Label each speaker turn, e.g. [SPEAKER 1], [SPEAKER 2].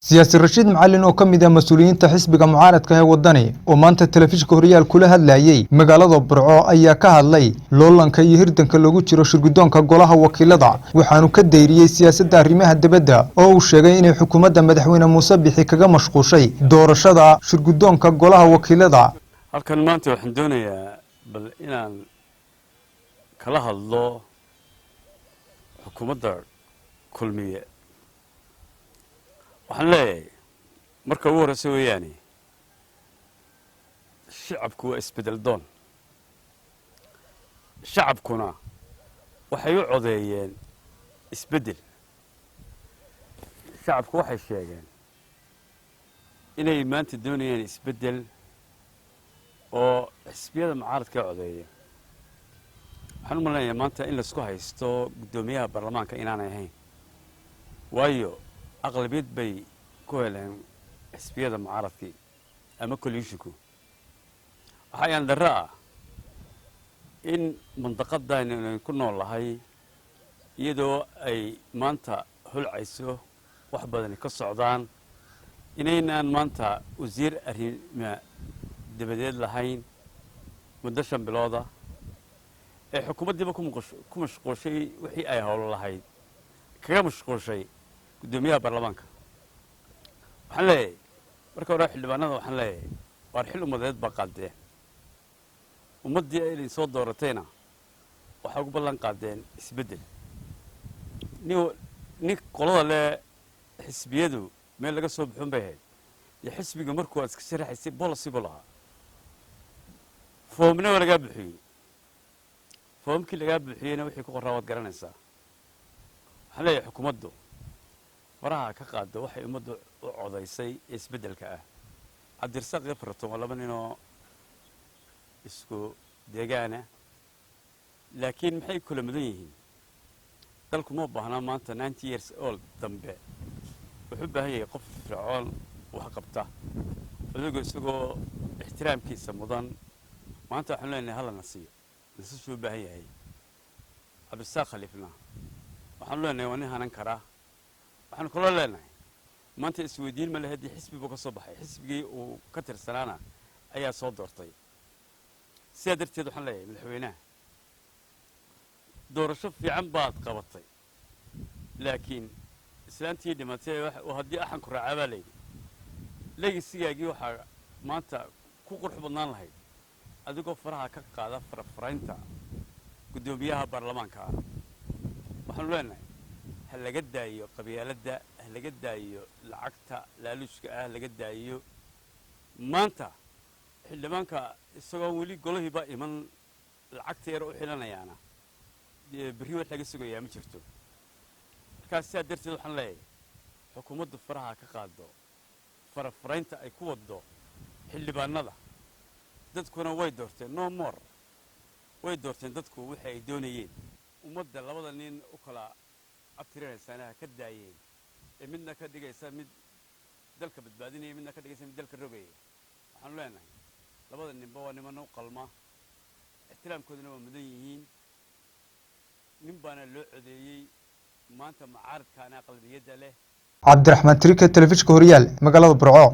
[SPEAKER 1] Siyaasi Rashiid Macalin oo ka mid ah mas-uuliyiinta xisbiga mucaaradka ee Wadani oo maanta telefishinka Horyaal kula hadlayay magaalada Burco ayaa ka hadlay loolanka iyo hirdanka loogu jiro shirguddoonka golaha wakiilada. Waxaanu ka dayriyey siyaasadda arrimaha dibadda oo uu sheegay inay xukuumadda Madaxweyne Muuse Bixi kaga mashquushay doorashada shirguddoonka golaha wakiilada.
[SPEAKER 2] Halkan maanta waxaan doonayaa bal inaan kala hadlo xukuumadda Kulmiye. Waxaan leeyahay, marka ugu horreysa weeyaane, shacabku waa isbeddel doon. Shacabkuna waxay u codeeyeen isbeddel. Shacabku waxay sheegeen inay maanta doonayaan isbeddel oo xisbiyada mucaaradka codeeya. Waxaan u maleynayaa maanta in laisku haysto guddoomiyaha baarlamaanka inaanay ahayn, waayo aqlabiyad bay ku heleen xisbiyada mucaaradkii ama coalitionku. Waxaa ayaan darro ah in mandaqadan aynu ku nool lahay, iyadoo ay maanta holcayso, wax badani ka socdaan, inaynaan maanta wasiir arrima dabadeed lahayn muddo 5 bilooda ee xukuumaddiiba ku mashquushay wixii ay howlo lahayd, kaga mashquushay guddoomiyaha baarlamaanka. Waxaan leeyahay marka hore xildhibaanada, waxaan leeyahay, waar xil ummadeed baa qaadeen. Ummaddii ay idin soo dooratayna waxaa ugu ballan qaadeen isbeddel. Nin qolada le xisbiyadu meel laga soo buxun bay ahayd iyo xisbiga markuu aad iska sharaxaysay policy buu lahaa, foomna waa lagaa buxiyey. Foomkii lagaa buuxiyeyna wixii ku qorraa waad garanaysaa. Waxaan leeyahay, xukuumaddu faraha ka qaado waxay ummaddu u codaysay ee isbeddelka ah. Cabdirasaaq iyo Faratoon waa laba ninoo isku deegaana, laakiin maxay kula mudan yihiin? Dalku ma baahnaa maanta 90 years old dambe. Wuxuu u baahan yahay qof fircoon, wax qabta, odaygu isagoo ixtiraamkiisa mudan. Maanta waxaanu leenahay hala nasiyo, nasashuu u baahan yahay. Cabdirasaaq Khaliifna waxaanu leenahay waa nin hanan karaa. Waxaanu kaloo leenahay, maanta isweydiin ma le haddii xisbi buu ka soo baxay, xisbigii uu ka tirsanaana ayaa soo doortay. Sidaa darteed waxaan leeyahay madaxweynaha, doorasho fiican baad qabatay, laakiin islaantii dhimatay haddii axanku raacaa baa layidhi, legasigaagii waxaa maanta ku qurux badnaan lahayd adigoo faraha ka qaada farafaraynta guddoomiyaha baarlamaanka ah. Waxaanu leenahay ha laga daayo qabyaaladda, ha laga daayo lacagta laaluushka ah, ha laga daayo. Maanta xildhibaanka isagoo weli golahiiba iman lacagta yar u xilanayaana, dee berri wax laga sugayaa ma jirto. Markaas sidaa darteed waxaan leeyahay, xukuumaddu faraha ka qaado farafaraynta ay ku waddo xildhibaanada. Dadkuna way doorteen, no more, way doorteen dadku wixii ay doonayeen. Ummadda labada nin u kala abtirinaysaana ha ka daayeen ee midna ka dhigaysa mid dalka badbaadinaya, midna ka dhigaysa mid dalka rogaya. Waxaanu leenahay labada ninba waa nimano u qalma, ixtiraamkooduna waa mudan yihiin. Nin baana loo codeeyey maanta, mucaaradkaana aqlabiyadda leh.
[SPEAKER 1] Cabdiraxmaan Tirika, telefishinka Horyaal, magaalada Burco.